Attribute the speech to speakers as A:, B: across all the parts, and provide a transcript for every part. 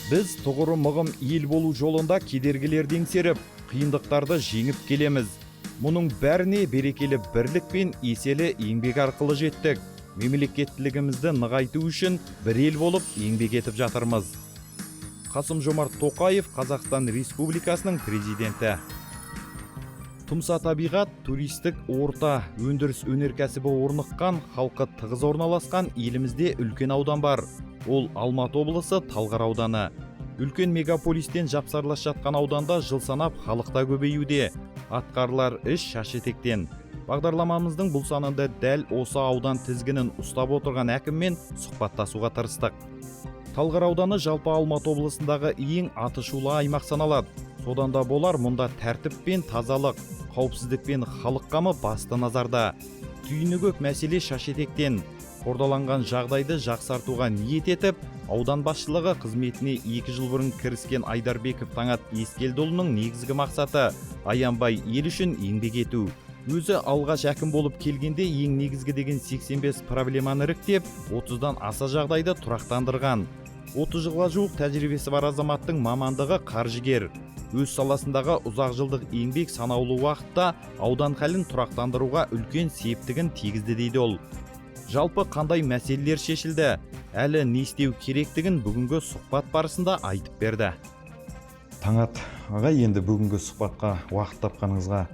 A: Біз тұғыры мығым ел болу жолында кедергілерді еңсеріп, қиындықтарды жеңіп келеміз. Мұның бәріне берекелі бірлік пен еселі еңбек арқылы жеттік. Мемлекеттілігімізді нығайту үшін бір ел болып еңбек етіп жатырмыз. Қасым Жомарт Тоқаев, Қазақстан Республикасының Президенті. Тұмса табиғат, туристік орта, өндіріс өнеркәсібі орныққан, халқы тығыз орналасқан елімізде үлкен аудан бар. Ол – Алматы облысы, Талғар ауданы. Үлкен мегаполистен жапсарлас жатқан ауданда жыл санап халық та көбеюде. Атқарылар іс шаш етектен. Бағдарламамыздың бұл санында дәл осы аудан тізгінін ұстап отырған әкіммен сұхбаттасуға тырыстық. Талғар ауданы жалпы Алматы облысындағы ең атышулы аймақ саналады. Содан да болар, мұнда тәртіп пен тазалық, қауіпсіздік пен халық қамы басты назарда. Түйіні көп мәселе шаш етектен. Қордаланған жағдайды жақсартуға ниет етіп, аудан басшылығы қызметіне 2 жыл бұрын кіріскен Айдарбеков Таңат Ескелдіұлының негізгі мақсаты – аянбай ел үшін еңбек ету. Өзі алғаш әкім болып келгенде ең негізгі деген 85 проблеманы іріктеп, 30-дан аса жағдайды тұрақтандырған. 30 жылға жуық тәжірибесі бар азаматтың мамандығы – қаржыгер. Өз саласындағы ұзақ жылдық еңбек санаулы уақытта аудан халін тұрақтандыруға үлкен септігін тигізді дейді ол. Жалпы қандай мәселелер шешілді, әлі не істеу керектігін бүгінгі сұхбат барысында айтып берді. Таңат аға, енді бүгінгі сұхбатқа уақыт тапқаныңызға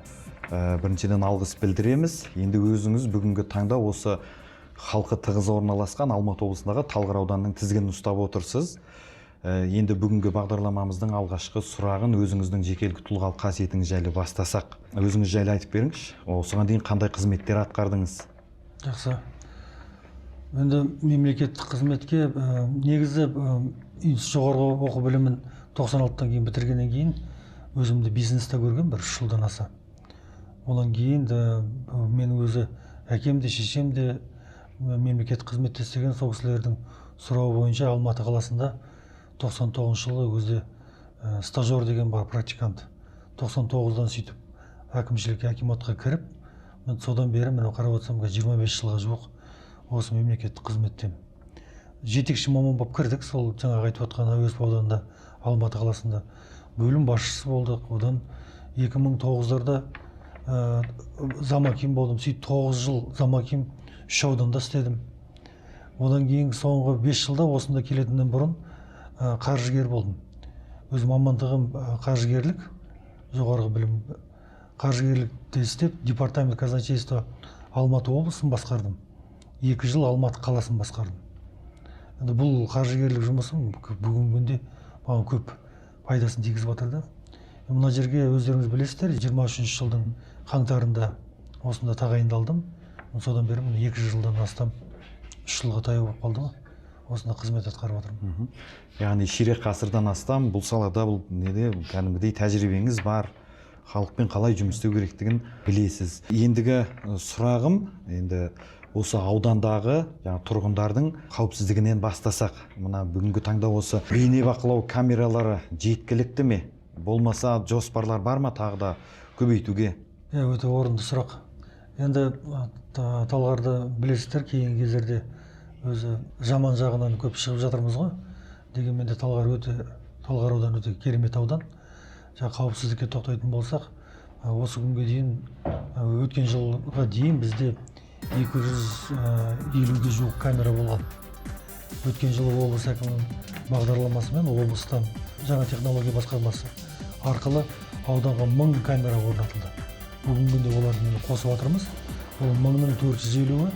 A: біріншіден алғыс білдіреміз. Енді өзіңіз бүгінгі таңда осы халқы тығыз орналасқан Алматы облысындағы Талғар ауданының тізгінін ұстап отырсыз. Енді бүгінгі бағдарламамыздың алғашқы сұрағын өзіңіздің жекелік тұлғалық қасиетіңіз жайлы бастасақ. Өзіңіз жайлы айтып беріңізші, осыған дейін қандай қызметтер атқардыңыз?
B: Жақсы. Енді мемлекеттік қызметке негізі жоғарғы оқу білімін 96-тан кейін бітіргеннен кейін өзімді бизнесте көргем бір 3 жылдан аса. Одан кейін де менің өзі әкем де, шешем де мемлекеттік қызметте істеген. Сол кісілердің сұрауы бойынша Алматы қаласында 99 жылы өзі стажер деген бар, практикант, 99-дан сөйтіп әкімшілік, акиматқа кіріп, мен содан бері, міне, қарап отырсам, қазір 25 жылға жуық осы мемлекеттік қызметтемін. Жетекші маман болып кірдік. Сол жаңағы айтып отқан Әуезов ауданында, Алматы қаласында бөлім басшысы болдық. Одан 2009-дарда замаким болдым. Сөйтіп 9 жыл замаким, үш ауданда істедім. Одан кейін соңғы 5 жылда, осында келетіннен бұрын, қаржыгер болдым. Өз мамандығым қаржыгерлік, жоғарғы білім қаржыгерлікте істеп, департамент казначейства Алматы облысын басқардым, 2 жыл Алматы қаласын басқардым. Енді бұл қаржыгерлік жұмысым бүгінгі күнде маған көп пайдасын тигізіп жатыр да. Мына жерге, өздеріңіз білесіздер, 23-жылдың қаңтарында осында тағайындалдым. Содан бері, міне, 2 жылдан астам, 3 жылға таяу болып қалды ғой, осында қызмет атқарып жатырмын.
A: Яғни ширек ғасырдан астам бұл салада, бұл неде кәдімгідей тәжірибеңіз бар, халықпен қалай жұмыс істеу керектігін білесіз. Ендігі сұрағым, енді осы аудандағы жаңа тұрғындардың қауіпсіздігінен бастасақ. Мына бүгінгі таңда осы бейнебақылау камералары жеткілікті ме, болмаса жоспарлар бар ма тағы да көбейтуге?
B: Иә, өте орынды сұрақ. Енді Талғарды білесіздер, кейінгі кездерде өзі жаман жағынан көп шығып жатырмыз ғой. Дегенмен де Талғар ауданы өте керемет аудан. Жаңа қауіпсіздікке тоқтайтын болсақ, осы күнге дейін, өткен жылға дейін бізде 250-ге жуық камера болған. Өткен жылы облыс әкімінің бағдарламасымен облыстан жаңа технология басқармасы арқылы ауданға 1000 камера орнатылды. Бүгінгі күнде оларды, міне, қосып жатырмыз. Ол 1450-і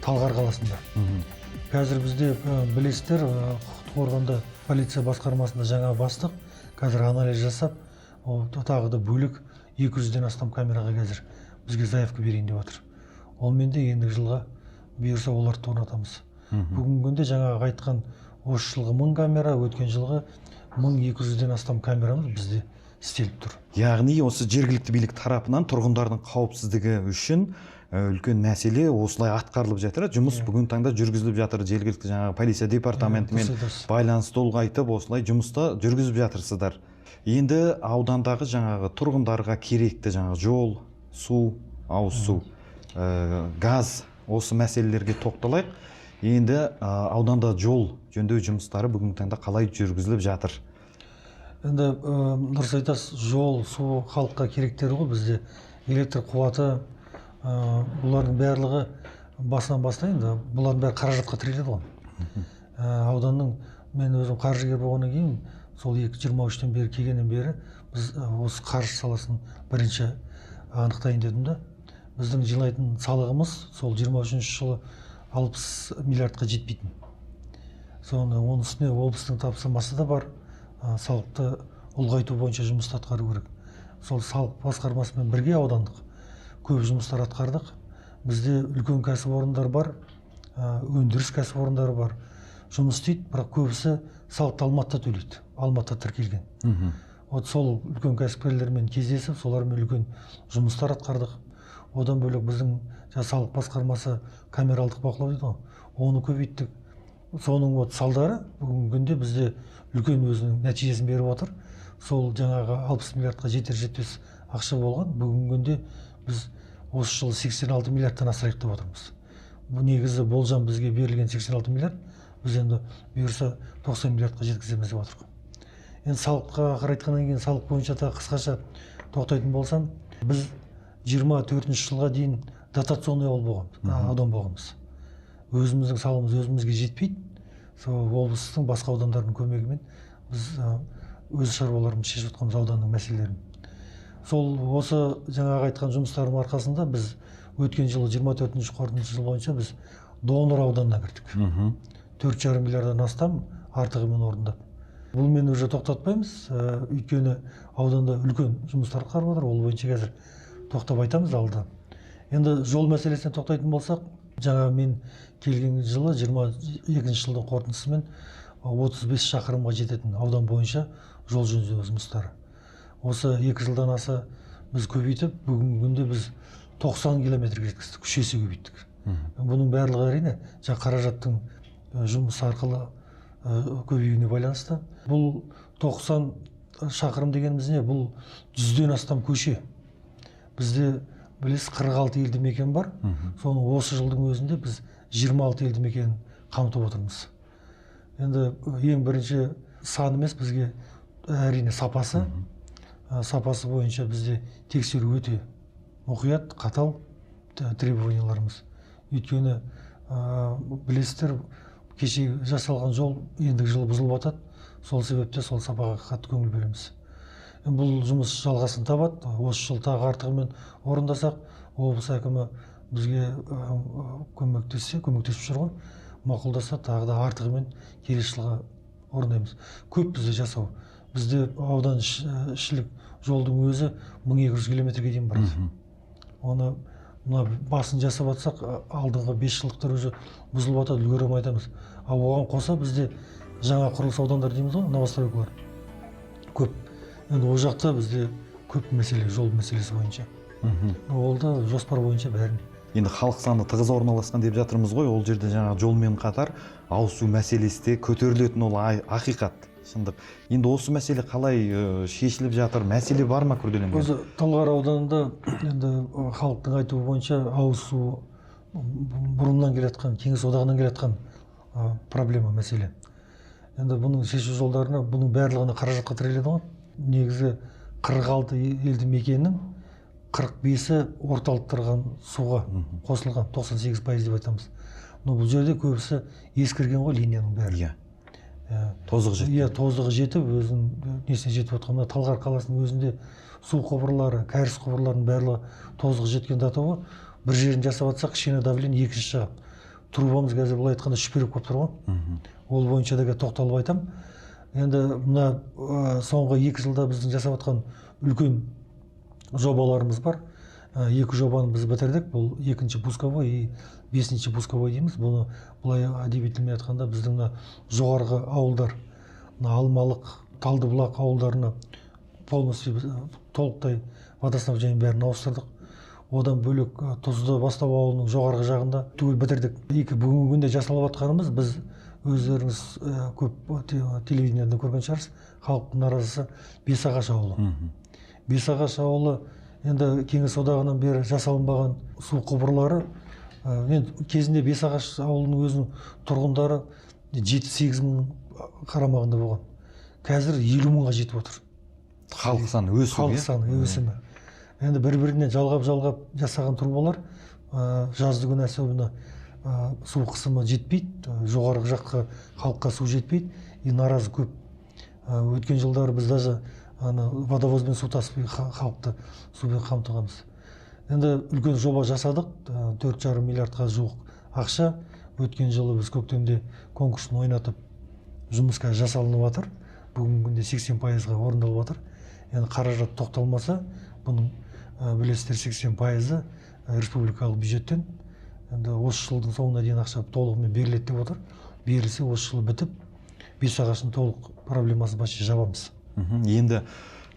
B: Талғар қаласында. Қазір бізде, білесіздер, құқықтық органда, полиция басқармасында жаңа бастық қазір анализ жасап, ол тағы да бөлек 200-ден астам камераға қазір бізге заявка берейін деп жатыр. Онымен де ендігі жылға бұйырса, оларды да орнатамыз. Бүгінгі күнде жаңағы айтқан осы жылғы 1000 камера, өткен жылғы 1200-ден астам камерамыз бізде істеліп тұр.
A: Яғни осы жергілікті билік тарапынан тұрғындардың қауіпсіздігі үшін үлкен мәселе осылай атқарылып жатыр. Жұмыс бүгінгі таңда жүргізіліп жатыр. Жергілікті жаңағы полиция департаментімен
B: Дұрыс айтасыз.
A: байланысты ұлғайтып, осылай жұмысты жүргізіп жатырсыздар. Енді аудандағы жаңағы тұрғындарға керекті жаңағы жол, су, ауыз су, газ, осы мәселелерге тоқталайық. Енді ауданда жол жөндеу жұмыстары бүгінгі таңда қалай жүргізіліп жатыр?
B: Енді дұрыс айтасыз, жол, су халыққа керектері ғой бізде. Электр қуаты, бұлардың барлығы басынан бастайын да, бұлардың бәрі қаражатқа тіреледі ғой. Ауданның, мен өзім қаржыгер болғаннан кейін, сол 2023-тен бері келгеннен бері біз осы қаржы саласын бірінші анықтайын дедім да. Біздің жинайтын салығымыз сол 23 жылы 60 миллиардқа жетпейтін. Соны оның үстіне облыстың тапсырмасы да бар, салықты ұлғайту бойынша жұмысты атқару керек. Сол салық басқармасымен бірге аудандық көп жұмыстар атқардық. Бізде үлкен кәсіпорындар бар, өндіріс кәсіпорындары бар, жұмыс істейді, бірақ көбісі салықты Алматыда төлейді, Алматыда тіркелген. Вот сол үлкен кәсіпкерлермен кездесіп, солармен үлкен жұмыстар атқардық. Одан бөлек біздің салық басқармасы камералдық бақылау дейді ғой, оны көбейттік. Соның вот салдары бүгінгі күнде бізде үлкен өзінің нәтижесін беріп отыр. Сол жаңағы 60 миллиардқа жетер жетпес ақша болған, бүгінгі күнде біз осы жылы 86 миллиардтан асырайық деп отырмыз. Бұл негізі болжам бізге берілген 86 миллиард, біз енді бұйырса 90 миллиардқа жеткіземіз деп отырмыз. Енді салыққа қарайтқаннан кейін салық бойынша тағы қысқаша тоқтайтын болсам, біз 24 жылға дейін дотационный ауыл болғанбыз, аудан болғанбыз. Өзіміздің салымыз өзімізге жетпейді. Сол облыстың басқа аудандарының көмегімен біз өз шаруаларымызды шешіп жатқанбыз ауданның мәселелерін. Сол осы жаңағы айтқан жұмыстардың арқасында біз өткен жылы 24-ші қорытынды жыл бойынша біз донор ауданына кірдік. 4,5 миллиардтан астам артығымен орындап. Бұлмен уже тоқтатпаймыз, өйткені ауданда үлкен жұмыстар атқарып жатыр, ол бойынша қазір тоқтап айтамыз алда. Енді жол мәселесіне тоқтайтын болсақ, жаңа мен келген жылы 22 жылдың қорытындысымен 35 шақырымға жететін аудан бойынша жол жөндеу жұмыстары. Осы 2 жылдан аса біз көбейтіп, бүгінгі күнде біз 90 километрге жеткіздік, 3 есе көбейттік. Бұның барлығы әрине жаңа қаражаттың жұмысы арқылы көбеюіне байланысты. Бұл 90 шақырым дегеніміз не? Бұл 100-ден астам көше. Бізде білесіз 46 елді мекен бар. Соның осы жылдың өзінде біз 26 елді мекен қамтып отырмыз. Енді ең бірінші сан емес, бізге әрине сапасы. Сапасы бойынша бізде тексеру өте мұқият, қатал требованияларымыз. Өйткені білесіздер, кеше жасалған жол ендігі жылы бұзылып жатады. Сол себепте сол сапаға қатты көңіл бөлеміз. Бұл жұмыс жалғасын табады. Осы жыл тағы артығымен орындасақ, облыс әкімі бізге көмектессе, көмектесіп жүр ғой, мақұлдаса, тағы да артығымен келесі жылға орындаймыз. Көп бізде жасау. Бізде аудан ішілік жолдың өзі 1200 километрге дейін барады. Оны мына басын жасап атсақ, алдыңғы 5 жылдықтар уже бұзылып жатады, үлгере алмай айтамыз. Ал оған қоса бізде жаңа құрылыс аудандар дейміз ғой, новостройкалар көп. Енді ол жақта бізде көп мәселе, жол мәселесі бойынша. Ол да жоспар бойынша бәрін.
A: Енді халық саны тығыз орналасқан деп жатырмыз ғой, ол жерде жаңа жолмен қатар ауыз су мәселесі де көтерілетін, ол ақиқат, шындық. Енді осы мәселе қалай шешіліп жатыр, мәселе бар ма күрделенген?
B: Өзі Талғар ауданында енді халықтың айтуы бойынша ауыз су бұрыннан келе жатқан, Кеңес одағынан келе жатқан проблема, мәселе. Енді бұның шешу жолдарына, бұның барлығына қаражатқа тіреледі ғой. Негізі 46 елді мекеннің 45-і орталықтырған суға қосылған, 98% деп айтамыз. Но бұл жерде көбісі ескірген ғой линияның бәрі.
A: Иә. Тозығы жетті.
B: Иә, тозығы жетіп, өзінің несіне жетіп отқан. Мына Талғар қаласының өзінде су құбырлары, кәріз құбырларының барлығы тозығы жеткен до того, бір жерін жасап жатсақ, кішкене давление екінші шығады. Трубамыз қазір былай айтқанда шүперек болып тұр ғой. Ол бойынша да тоқталып айтам. Енді мына соңғы 2 жылда біздің жасап жатқан үлкен жобаларымыз бар. 2 жобаны біз бітірдік. Бұл 2-ші пусковой и 5-ші пусковой дейміз. Бұны былай әдеби тілмен айтқанда біздің мына жоғарғы ауылдар, мына Алмалық, Талдыбұлақ ауылдарына полностью толықтай водоснабжение бәрін ауыстырдық. Одан бөлек Тұзды Бастау ауылының жоғарғы жағында түгел бітірдік. Екі бүгінгі күнде жасалып жатқанымыз, біз өздеріңіз көп телевидениеден көрген шығарсыз, халықтың наразысы Бесағаш ауылы. Бесағаш ауылы енді Кеңес одағынан бері жасалынбаған су құбырлары Енді кезінде Бесағаш ауылының өзінің тұрғындары 7-8 мың қарамағында болған. Қазір 50 мыңға жетіп отыр.
C: Халық саны өсу,
B: халық саны өсімі. Енді бір-біріне жалғап-жалғап жасаған трубалар жазды күні особенно су қысымы жетпейді, жоғарғы жаққа халыққа су жетпейді, и наразы көп. Өткен жылдары біз даже ана водовозбен су тасып халықты сумен қамтығанбыз. Енді үлкен жоба жасадық, 4,5 миллиардқа жуық ақша. Өткен жылы біз көктемде конкурсын ойнатып, жұмыс қазір жасалынып жатыр. Бүгінгі күнде 80%-ға орындалып жатыр. Енді қаражат тоқталмаса, бұның, білесіздер, 80%-ы республикалық бюджеттен. Енді осы жылдың соңына дейін ақша толығымен беріледі деп отыр. Берілсе, осы жылы бітіп, Бесағаштың толық проблемасын почти жабамыз.
C: Енді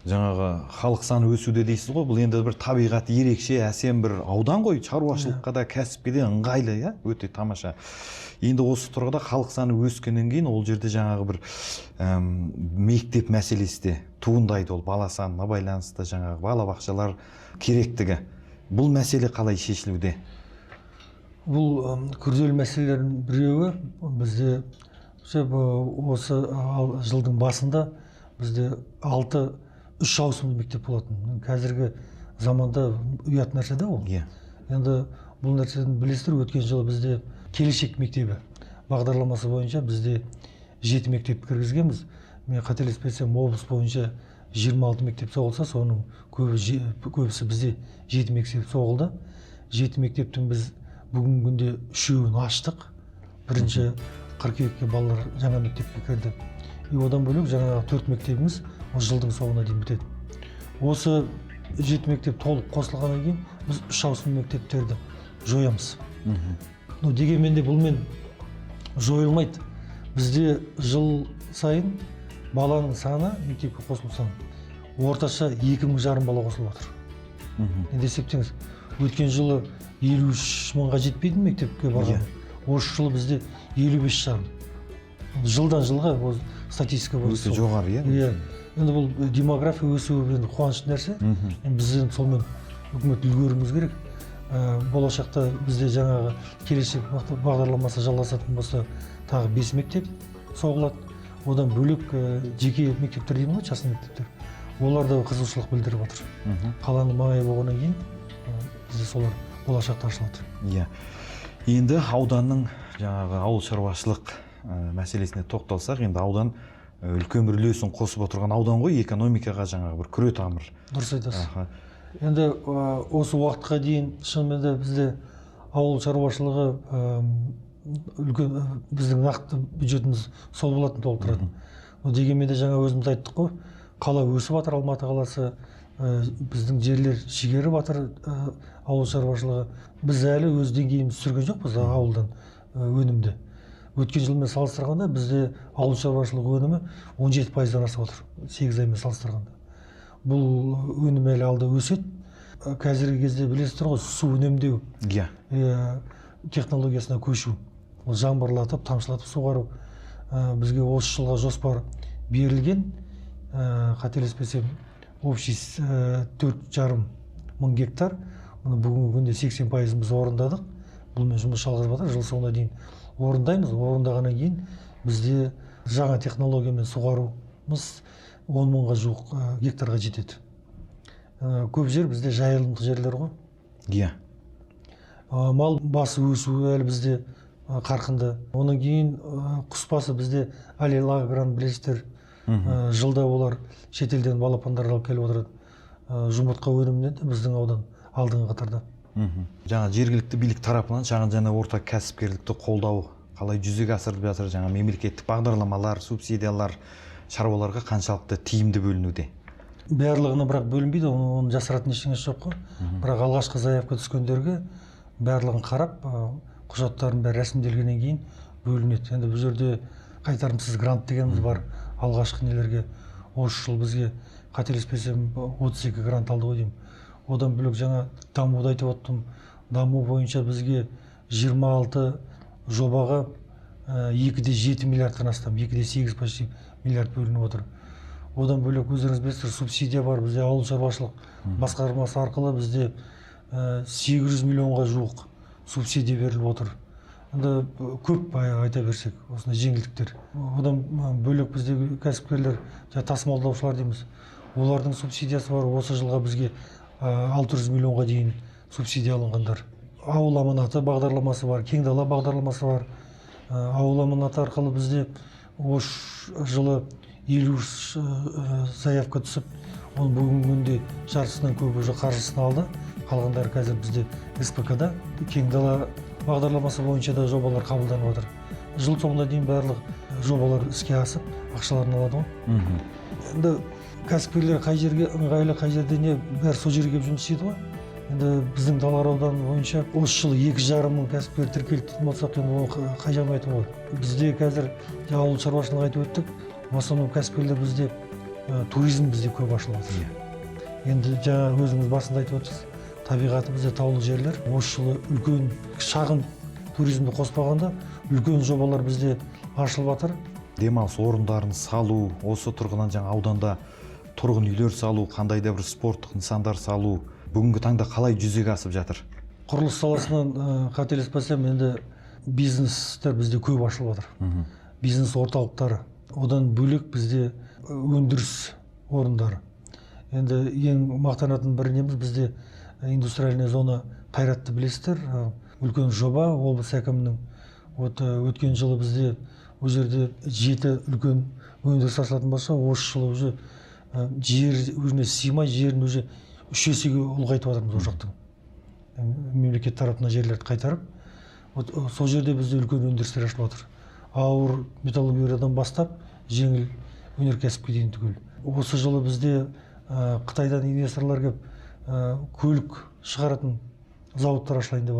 C: жаңағы халық саны өсуде дейсіз ғой, бұл енді бір табиғаты ерекше әсем бір аудан ғой, шаруашылыққа да кәсіпке де ыңғайлы, иә, өте тамаша. Енді осы тұрғыда халық саны өскеннен кейін ол жерде жаңағы бір мектеп мәселесі де туындайды, ол бала санына байланысты жаңағы балабақшалар керектігі. Бұл мәселе қалай шешілуде?
B: Бұл күрделі мәселелердің біреуі. Бізде осы жылдың басында бізде 6 3 ауысымды мектеп болатын. Қазіргі заманда ұят нәрсе да ол. Енді бұл нәрсені білесіздер, өткен жылы бізде Келешек мектебі бағдарламасы бойынша бізде 7 мектеп кіргізгенбіз. Мен қателеспесем, облыс бойынша 26 мектеп соғылса, соның көбісі бізде 7 мектеп соғылды. 7 мектептің біз бүгінгі күнде 3-еуін аштық. 1 қыркүйекке балалар жаңа мектепке кірді. И одан бөлек жаңағы 4 мектебіміз осы жылдың соңына дейін бітеді. Осы 7 мектеп толық қосылғаннан кейін біз 3 ауысымды мектептерді жоямыз. Но дегенмен де бұлмен жойылмайды. Бізде жыл сайын баланың саны, мектепке қосылу саны орташа 2500 бала қосылып жатыр. Енді есептеңіз, өткен жылы 53 мыңға жетпейді мектепке барған. Осы жылы бізде 55,5. Жылдан жылға ол статистика бойынша
C: Өте жоғары, иә?
B: Иә. Енді бұл демография өсуі енді қуанышты нәрсе. Енді біз енді сонымен үкімет үлгеруіміз керек. Болашақта бізде жаңағы Келешек бағдарламасы жалғасатын болса, тағы 5 мектеп соғылады. Одан бөлек жеке мектептер деймін ғой, частный мектептер. Олар да қызығушылық білдіріп жатыр. Қаланың маңайы болғаннан кейін бізде солар болашақта ашылады.
C: Иә. Енді ауданның жаңағы ауыл шаруашылық мәселесіне тоқталсақ, енді аудан үлкен бір үлесін қосып отырған аудан ғой, экономикаға жаңағы бір күре тамыр.
B: Дұрыс айтасыз. Енді осы уақытқа дейін шынымен де бізде ауыл шаруашылығы үлкен, біздің нақты бюджетіміз сол болатын, толтыратын. Но дегенмен де жаңа өзіміз айттық қой, қала өсіп жатыр, Алматы қаласы, біздің жерлер шегеріп жатыр, ауыл шаруашылығы. Біз әлі өз деңгейімізді түсірген жоқпыз ауылдан өнімді. Өткен жылмен салыстырғанда бізде ауыл шаруашылығы өнімі 17%-дан асып отыр, 8 аймен салыстырғанда. Бұл өнім әлі алда өседі. Қазіргі кезде білесіздер ғой, су үнемдеу технологиясына көшу. Ол жаңбырлатып, тамшылатып суғару. Бізге осы жылға жоспар берілген, қателеспесем, общий 4,5 мың гектар. Мұны бүгінгі күнде 80%-ын біз орындадық. Бұнымен жұмыс жалғасып жатыр, жыл соңына дейін орындаймыз. Орындағаннан кейін бізде жаңа технологиямен суғаруымыз 10 мыңға жуық гектарға жетеді. Көп жер бізде жайылымдық жерлер ғой. Мал басы өсуі әлі бізде қарқынды. Одан кейін құс басы бізде Алил Агроны білесіздер. Жылда олар шетелден балапандар алып келіп отырады. Жұмыртқа өнімінен де біздің аудан алдыңғы қатарда.
C: Жаңа жергілікті билік тарапынан шағын және орта кәсіпкерлікті қолдау қалай жүзеге асырылып жатыр? Жаңа мемлекеттік бағдарламалар, субсидиялар шаруаларға қаншалықты тиімді бөлінуде?
B: Барлығына бірақ бөлінбейді, оны жасыратын ештеңесі жоқ қой. Бірақ алғашқы заявка түскендерге барлығын қарап, құжаттардың бәрі рәсімделгеннен кейін бөлінеді. Енді бұл жерде қайтарымсыз грант дегеніміз бар алғашқы нелерге. Осы жыл бізге, қателеспесем, 32 грант алды ғой деймін. Одан бөлек жаңа дамуды айтып оттым. Даму бойынша бізге 26 жобаға 2,7 миллиардтан астам, 2,8 почти миллиард бөлініп отыр. Одан бөлек өздеріңіз білесіздер, субсидия бар бізде. Ауыл шаруашылық басқармасы арқылы бізде 800 миллионға жуық субсидия беріліп отыр. Енді көп айта берсек осындай жеңілдіктер. Одан бөлек біздегі кәсіпкерлер, тасымалдаушылар дейміз, олардың субсидиясы бар. Осы жылға бізге 600 миллионға дейін субсидия алынғандар. Ауыл аманаты бағдарламасы бар, кең дала бағдарламасы бар. Ауыл аманаты арқылы бізде осы жылы 53 заявка түсіп, оның бүгінгі күнде жартысынан көбі уже қаржысын алды. Қалғандары қазір бізде СПК-да. Кең дала бағдарламасы бойынша да жобалар қабылданып жатыр. Жыл соңына дейін барлық жобалар іске асып, ақшаларын алады ғой. Енді кәсіпкерлер қай жерге ыңғайлы, қай жерде не, бәрі сол жерге келіп жұмыс істейді ғой. Енді біздің Талғар ауданы бойынша осы жылы 2,5 мың кәсіпкер тіркелді дейтін болсақ, енді оны қай жағын айтуға болады. Бізде қазір ауыл шаруашылығын айтып өттік, в основном кәсіпкерлер бізде туризм бізде көп ашылып жатыр. Енді жаңа өзіңіз басында айтып отырсыз, табиғаты бізде таулы жерлер. Осы жылы үлкен шағын туризмді қоспағанда үлкен жобалар бізде ашылып жатыр.
C: Демалыс орындарын салу, осы тұрғыдан жаңа ауданда тұрғын үйлер салу, қандай да бір спорттық нысандар салу бүгінгі таңда қалай жүзеге асып жатыр?
B: Құрылыс саласынан қателеспесем, енді бизнестер бізде көп ашылып жатыр. Бизнес орталықтары. Одан бөлек бізде өндіріс орындары. Енді ең мақтанатын бір неміз, бізде индустриальная зона Қайратты білесіздер, үлкен жоба облыс әкімінің. Вот өткен жылы бізде ол жерде 7 үлкен өндіріс ашылатын болса, осы жылы уже жер өзіне сыймай, жерін уже 3 есеге ұлғайтып жатырмыз ол жақтың. Мемлекет тарапынан жерлерді қайтарып, вот сол жерде бізде үлкен өндірістер ашылып жатыр. Ауыр металлургиядан бастап жеңіл өнеркәсіпке дейін түгел. Осы жылы бізде Қытайдан инвесторлар келіп, көлік шығаратын зауыттар ашылайын деп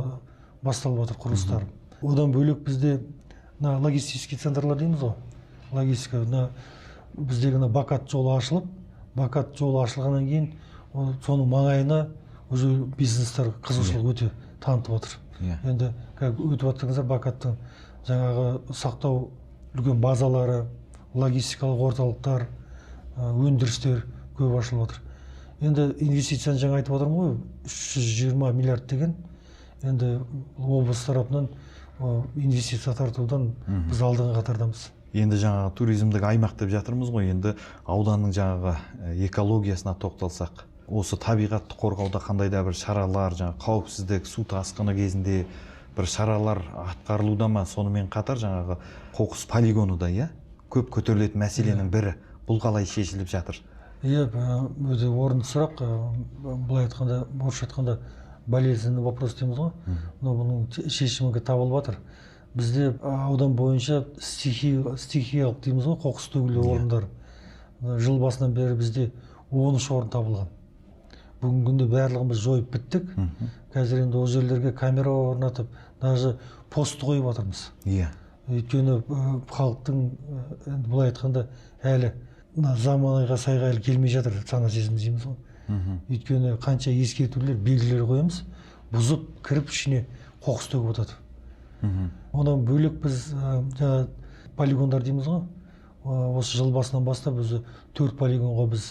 B: басталып жатыр құрылыстар. Одан бөлек бізде мына логистический центрлар дейміз ғой, логистика, мына біздегі мына Бакат жолы ашылып, Бакат жолы ашылғаннан кейін соның маңайына уже бизнестер қызығушылық өте танытып отыр. Енді как өтіп жатсаңыздар, Бакаттың жаңағы сақтау үлкен базалары, логистикалық орталықтар, өндірістер көп ашылып отыр. Енді инвестицияны жаңа айтып отырмын ғой, 320 миллиард деген. Енді облыс тарапынан инвестиция тартудан біз алдыңғы қатардамыз.
C: Енді жаңағы туризмдік аймақ деп жатырмыз ғой, енді ауданның жаңағы экологиясына тоқталсақ, осы табиғатты қорғауда қандай да бір шаралар, жаңағы қауіпсіздік, су тасқыны кезінде бір шаралар атқарылуда ма? Сонымен қатар жаңағы қоқыс полигоны да, иә, көп көтерілетін мәселенің бірі. Бұл қалай шешіліп жатыр?
B: Иә, өте орынды сұрақ. Былай айтқанда, орысша айтқанда, болезненный вопрос дейміз ғой. Но бұның шешімі табылып жатыр. Бізде аудан бойынша стихиялық дейміз ғой, қоқыс төгілу орындар. Жыл басынан бері бізде 13 орын табылған. Бүгінгі күнде барлығын біз жойып біттік. Қазір енді ол жерлерге камера орнатып, даже пост қойып жатырмыз. Өйткені халықтың, енді былай айтқанда, әлі мына заманға сайға әлі келмей жатыр сана сезім дейміз ғой. Өйткені қанша ескертулер, белгілер қоямыз, бұзып кіріп ішіне қоқыс төгіп жатады. Одан бөлек біз жаңа полигондар дейміз ғой, осы жыл басынан бастап өзі 4 полигонға біз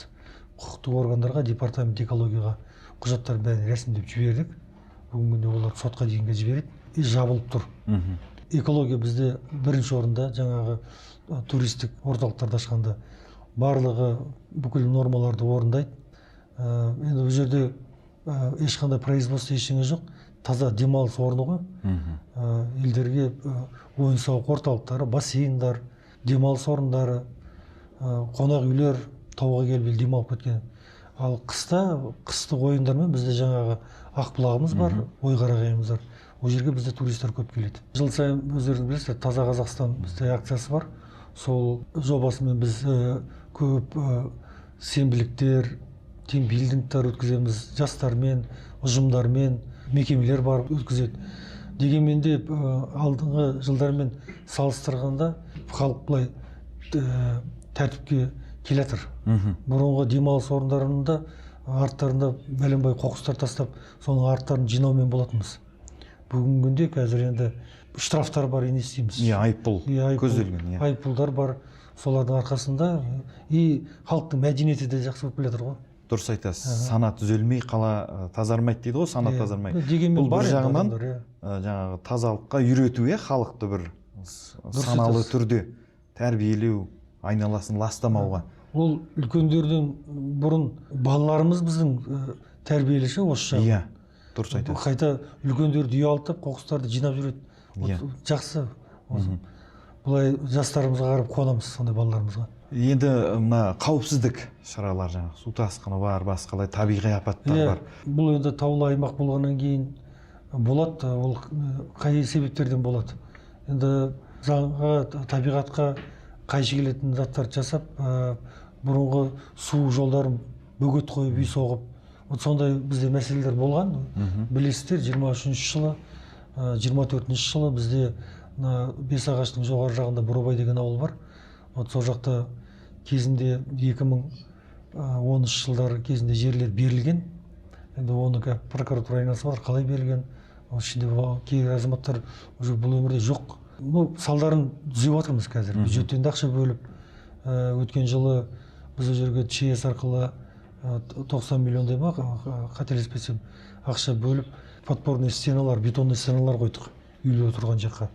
B: құқықтық органдарға, департамент экологияға құжаттардың бәрін рәсімдеп жібердік. Бүгінгі күнде олар сотқа дейінгі жібереді и жабылып тұр. Экология бізде бірінші орында, жаңағы туристік орталықтарды ашқанда барлығы бүкіл нормаларды орындайды. Енді бұл жерде ешқандай производство, ештеңе жоқ, таза демалыс орны ғой. Елдерге ойын сауық орталықтары, бассейндар, демалыс орындары, қонақ үйлер, тауға келіп ел демалып кеткен. Ал қыста қыстық ойындармен бізде жаңағы Ақбұлағымыз бар, Ойқарағайымыз бар, ол жерге бізде туристер көп келеді. Жыл сайын өздеріңіз білесіздер, Таза Қазақстан бізде акциясы бар. Сол жобасымен біз көп сенбіліктер, тимбилдингтер өткіземіз, жастармен, ұжымдармен, мекемелер барып өткізеді. Дегенмен де алдыңғы жылдармен салыстырғанда халық былай тәртіпке келе жатыр. Бұрынғы демалыс орындарында арттарында бәленбай қоқыстар тастап, соның арттарын жинаумен болатынбыз. Бүгінгі күнде қазір енді штрафтар бар, не істейміз?
C: Иә, айыппұл
B: Иә, айыппұл,
C: көзделген, иә.
B: Айыппұлдар бар, солардың арқасында и халықтың мәдениеті де жақсы болып келе жатыр ғой.
C: Дұрыс айтасыз. Сана түзелмей қала тазармайды дейді ғой, сана тазармай.
B: Дегенмен
C: бұл бір жағынан жаңағы тазалыққа үйрету, халықты бір саналы түрде тәрбиелеу, айналасын ластамауға.
B: Ол үлкендерден бұрын балаларымыз біздің тәрбиелеші осы жағын.
C: Иә, дұрыс айтасыз.
B: Қайта үлкендерді ұялтып, қоқыстарды жинап жүреді. Жақсы. Бұлай жастарымызға қарап қуанамыз, сондай балаларымызға.
C: Енді мына қауіпсіздік шаралар, жаңағы су тасқыны бар, басқалай табиғи апаттар бар.
B: Бұл енді таулы аймақ болғаннан кейін болады, ол қай себептерден болады? Енді заңға, табиғатқа қайшы келетін заттарды жасап, бұрынғы су жолдарын бөгет қойып, үй соғып, вот сондай бізде мәселелер болған. Білесіздер, 23 жылы, 24 жылы бізде Бесағаштың жоғары жағында Бурабай деген ауыл бар. Вот сол жақта кезінде 2013 жылдары кезінде жерлер берілген. Енді оны прокуратура айналысып жатыр, қалай берілген. Оның ішінде кейбір азаматтар уже бұл өмірде жоқ. Ну, салдарын түзеп жатырмыз қазір. Бюджеттен де ақша бөліп, өткен жылы біз ол жерге ЧС арқылы 90 миллиондай ма, қателеспесем, ақша бөліп, подпорный стеналар, бетонный стеналар қойдық үйлер тұрған жаққа.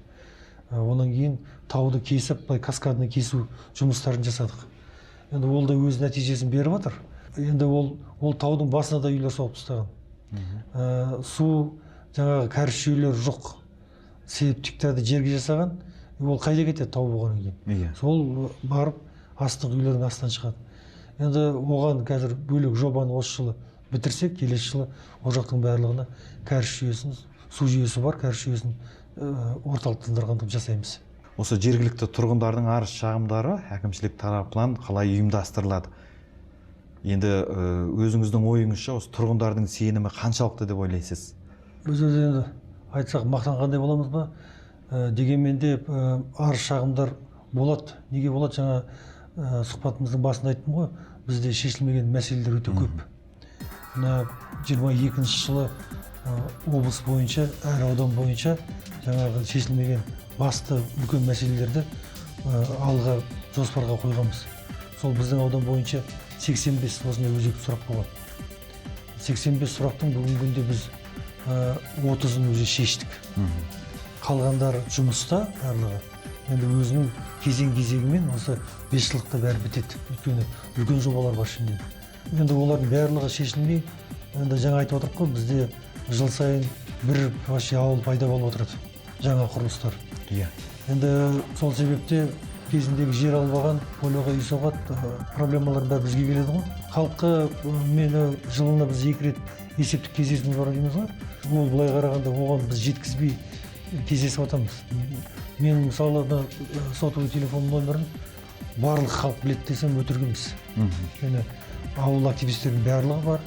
B: Онан кейін тауды кесіп, былай каскадный кесу жұмыстарын жасадық. Енді ол да өз нәтижесін беріп жатыр. Енді ол таудың басына да үйлер соғып тастаған. Су жаңағы кәріз жүйелері жоқ. Септиктерді жерге жасаған. Ол қайда кетеді тау болғаннан кейін? Сол барып астыңғы үйлердің астынан шығады. Енді оған қазір бөлек жобаны осы жылы бітірсек, келесі жылы ол жақтың барлығына кәріз жүйесін, су жүйесі бар, кәріз жүйесін орталықтандырған қылып жасаймыз.
C: Осы жергілікті тұрғындардың арыз шағымдары әкімшілік тарапынан қалай ұйымдастырылады? Енді өзіңіздің ойыңызша осы тұрғындардың сенімі қаншалықты деп ойлайсыз?
B: Біз енді айтсақ мақтанғандай боламыз ба? Дегенмен де арыз шағымдар болады. Неге болады? Жаңа сұхбатымыздың басында айттым ғой, бізде шешілмеген мәселелер өте көп. Мына 22 жылы облыс бойынша, әр аудан бойынша жаңағы шешілмеген басты үлкен мәселелерді алға жоспарға қойғанбыз. Сол біздің аудан бойынша 85 осындай өзекті сұрақ болған. 85 сұрақтың бүгінгі күнде біз 30-ын өзі шештік. Қалғандары жұмыста барлығы. Енді өзінің кезең-кезегімен осы 5 жылдықта бәрі бітеді. Өйткені үлкен жобалар бар ішінде. Енді олардың барлығы шешілмей, енді жаңа айтып отырмық қой, бізде жыл сайын бір вообще ауыл пайда болып отырады, жаңа құрылыстар. Енді сол себепте кезіндегі жер алып алған, полеға үй соғады, проблемалар бәрі бізге келеді ғой. Халыққа мені жылына біз 2 рет есептік кездесуіміз бар дейміз ғой. Ол былай қарағанда оған біз жеткізбей кездесіп жатамыз. Мен мысалы сотовый телефон номерін барлық халық біледі десем өтірік емес. Өйткені ауыл активистерінің барлығы бар.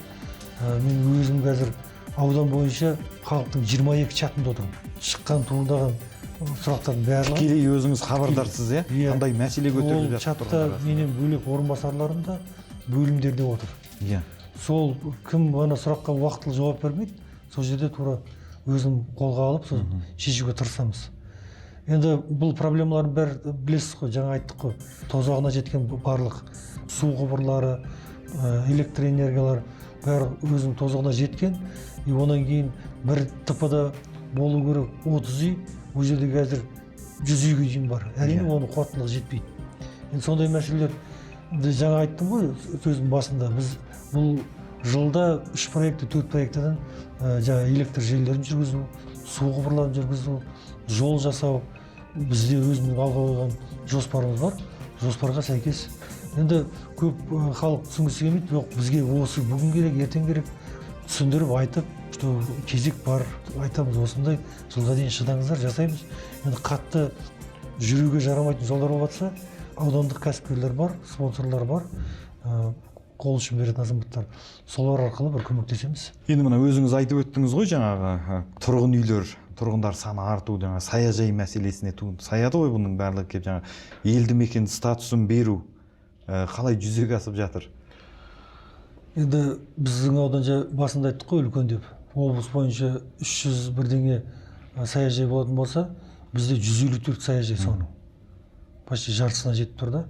B: Мен өзім қазір аудан бойынша халықтың 22 чатында отырмын. Шыққан туындаған сұрақтардың барлығы.
C: Тікелей өзіңіз хабардарсыз, иә? Қандай мәселе көтеріліп
B: жатыр? Ол чатта менен бөлек орынбасарларым да бөлімдерде отыр. Сол кім ана сұраққа уақытылы жауап бермейді, сол жерде тура өзім қолға алып, сол шешуге тырысамыз. Енді бұл проблемалардың бәрі білесіз ғой, жаңа айттық қой. Тозағына жеткен барлық су құбырлары, электр энергиялар бәрі өзінің тозағына жеткен. И онан кейін бір ТП-да болу керек 30 үй, ол жерде қазір 100 үйге дейін бар. Әрине оның қуаттылығы жетпейді. Енді сондай мәселелер жаңа айттым ғой сөздің басында. Біз бұл жылда 3 проекті, 4 проектіден жаңа электр желілерін жүргізу, су құбырларын жүргізу, жол жасау, бізде өзіміздің алға қойған жоспарымыз бар. Жоспарға сәйкес. Енді көп халық түсінгісі келмейді, жоқ бізге осы бүгін керек, ертең керек. Түсіндіріп айтып, что кезек бар, айтамыз осындай жылға дейін шыдаңыздар, жасаймыз. Енді қатты жүруге жарамайтын жолдар болып жатса, аудандық кәсіпкерлер бар, спонсорлар бар, қол ұшын беретін азаматтар. Солар арқылы бір көмектесеміз.
C: Енді мына өзіңіз айтып өттіңіз ғой, жаңағы тұрғын үйлер, тұрғындар саны арту, жаңа саяжай мәселесіне саяды ғой бұның барлығы келіп, жаңа елді мекен статусын беру қалай жүзеге асып жатыр?
B: Енді біздің аудан басында айттық қой үлкен деп. Облыс бойынша 300 бірдеңе саяжай болатын болса, бізде 154 саяжай соның. Почти жартысына жетіп тұр да.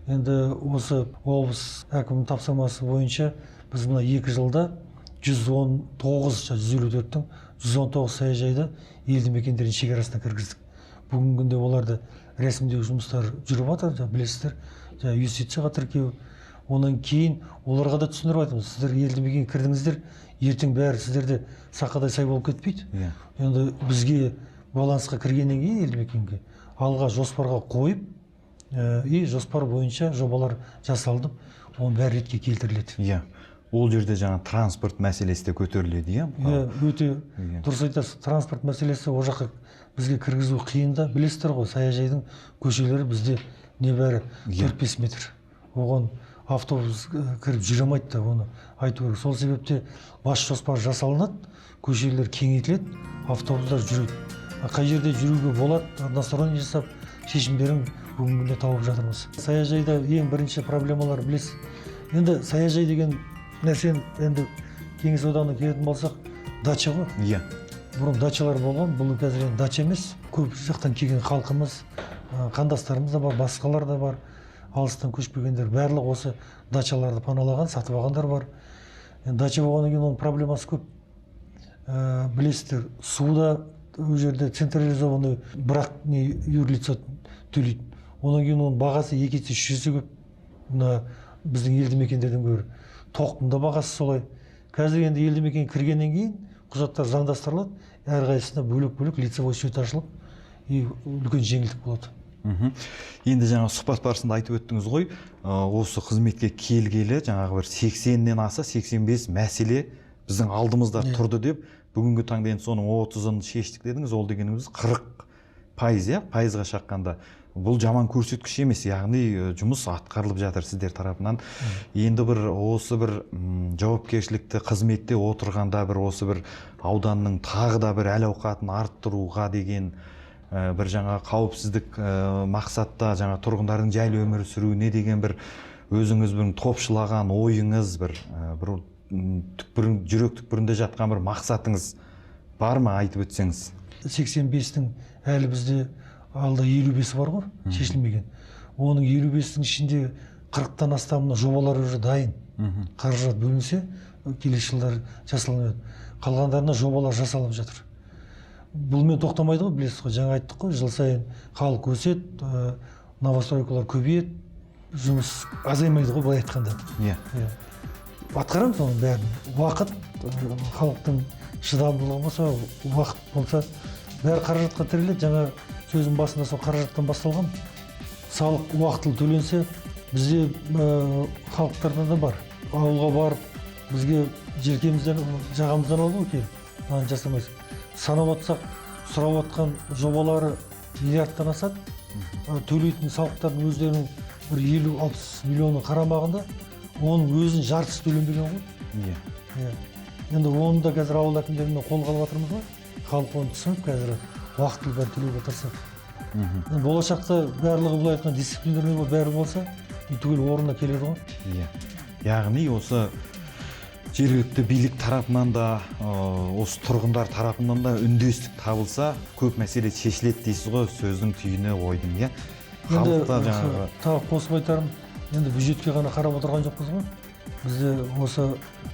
B: Енді осы облыс әкімінің тапсырмасы бойынша Біз мына 2 жылда 119, 154-тің 119 саяжайды елді мекендердің шекарасына кіргіздік. Бүгінгі күнде оларды рәсімдеу жұмыстары жүріп жатыр, білесіздер, юстицияға тіркеу. Онан кейін оларға да түсіндіріп айтамыз, сіздер елді мекенге кірдіңіздер, ертең бәрі сіздерде сақадай сай болып кетпейді. Енді бізге балансқа кіргеннен кейін елді мекенге алға жоспарға қойып, и жоспар бойынша жобалар жасалынып, оның бәрі ретке келтіріледі.
C: Иә, ол жерде жаңа транспорт мәселесі де көтеріледі, иә?
B: Иә, өте дұрыс айтасыз. Транспорт мәселесі ол жаққа бізге кіргізу қиын да, білесіздер ғой, саяжайдың көшелері бізде небәрі 4-5 метр. Оған автобус кіріп жүре алмайды да, оны айту керек. Сол себепте бас жоспар жасалынады, көшелер кеңейтіледі, автобустар жүреді. Қай жерде жүруге болады, односторонний жасап шешімдерін бүгінгі күнде тауып жатырмыз. Саяжайда ең бірінші проблемалар білесіз. Енді саяжай деген нәрсені енді Кеңес одағына келетін болсақ, дача ғой. Бұрын дачалар болған, бұл қазір енді дача емес. Көп жақтан келген халқымыз, қандастарымыз да бар, басқалар да бар. Алыстан көшіп келгендер барлығы осы дачаларды паналаған, сатып алғандар бар. Енді дача болғаннан кейін оның проблемасы көп. Білесіздер, су да ол жерде централизованный, бірақ не юрлицо төлейді. Одан кейін оның бағасы 2 есе, 3 есе көп. Мына біздің елді мекендерден гөрі. Тоқтың да бағасы солай. Қазір енді елді мекенге кіргеннен кейін құжаттар заңдастырылады, әрқайсысына бөлек-бөлек лицевой счет ашылып, и үлкен жеңілдік болады.
C: Енді жаңа сұхбат барысында айтып өттіңіз ғой, осы қызметке келгелі жаңағы бір 80-нен аса 85 мәселе біздің алдымызда тұрды деп, бүгінгі таңда енді соның 30-ын шештік дедіңіз, ол дегеніміз 40%, иә, пайызға шаққанда. Бұл жаман көрсеткіш емес, яғни жұмыс атқарылып жатыр сіздер тарапынан. Енді бір осы бір жауапкершілікті қызметте отырғанда бір осы бір ауданның тағы да бір әл-ауқатын арттыруға деген, бір жаңа қауіпсіздік мақсатта жаңа тұрғындардың жайлы өмір сүруіне деген бір өзіңіз бір топшылаған ойыңыз, бір түкпірін, жүрек түкпірінде жатқан бір мақсатыңыз бар ма, айтып өтсеңіз?
B: 85-тің әлі бізде алда 55-і бар ғой, шешілмеген. Оның 55-тің ішінде 40-тан астамына жобалар уже дайын. Қаражат бөлінсе, келесі жылдары жасалынады. Қалғандарына жобалар жасалып жатыр. Бұлмен тоқтамайды ғой, білесіз ғой, жаңа айттық қой, жыл сайын халық өседі, новостройкалар көбейеді, жұмыс азаймайды ғой, былай айтқанда. Атқарамыз оның бәрін. Уақыт, халықтың шыдамдылығы болса, уақыт болса, бәрі қаражатқа тіреледі. Жаңа сөздің басында сол қаражаттан басталған. Салық уақытылы төленсе, бізде халықтарда да бар. Ауылға барып, бізге желкемізден, жағамыздан алды ғой келіп, мынаны жасамайсың. Санап отырсақ, сұрап отқан жобалары миллиардтан асады. Төлейтін салықтардың өздерінің бір 50-60 миллионы қарамағында, оның өзінің жартысы төленбеген ғой. Енді оны да қазір ауыл әкімдерімен қолға алып жатырмыз ғой. Халық оны түсініп, қазір уақытылы бәрі төлеуге тырысады. Енді болашақта барлығы былай айтқанда дисциплинированный болып бәрі болса, түгел орнына келеді ғой.
C: Яғни осы жергілікті билік тарапынан да, осы тұрғындар тарапынан да үндестік табылса, көп мәселе шешіледі дейсіз ғой, сөздің түйіні ойдың, иә?
B: Енді
C: Халықта жаңағы
B: тағы қосып айтарым, енді бюджетке ғана қарап отырған жоқпыз ғой. Бізде осы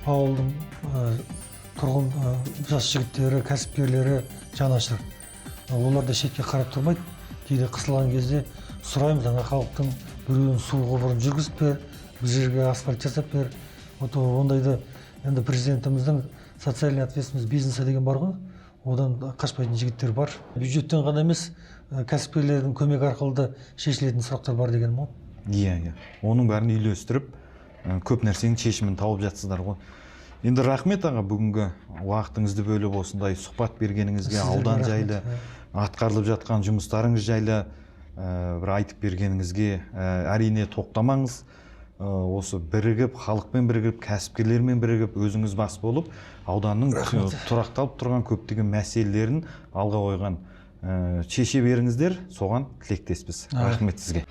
B: ауылдың тұрғын жас жігіттері, кәсіпкерлері жанашыр. Олар да шетке қарап тұрмайды. Кейде қысылған кезде сұраймыз, ана халықтың біреуін су құбырын жүргізіп бер, бір жерге асфальт жасап бер. Вот ондайды енді президентіміздің социальный ответственность бизнеса деген бар ғой, одан қашпайтын жігіттер бар. Бюджеттен ғана емес, кәсіпкерлердің көмегі арқылы да шешілетін сұрақтар бар дегенім ғой.
C: Иә, иә. Оның бәрін үйлестіріп, көп нәрсенің шешімін тауып жатсыздар ғой. Енді рахмет аға, бүгінгі уақытыңызды бөліп осындай сұхбат бергеніңізге,
B: Сіздерге
C: аудан
B: рахмет,
C: жайлы, атқарылып жатқан жұмыстарыңыз жайлы бір айтып бергеніңізге, әрине тоқтамаңыз. Осы бірігіп, халықпен бірігіп, кәсіпкерлермен бірігіп, өзіңіз бас болып, ауданның
B: Рахмет.
C: тұрақталып тұрған көптеген мәселелерін алға қойған, шеше беріңіздер, соған тілектеспіз. Рахмет сізге.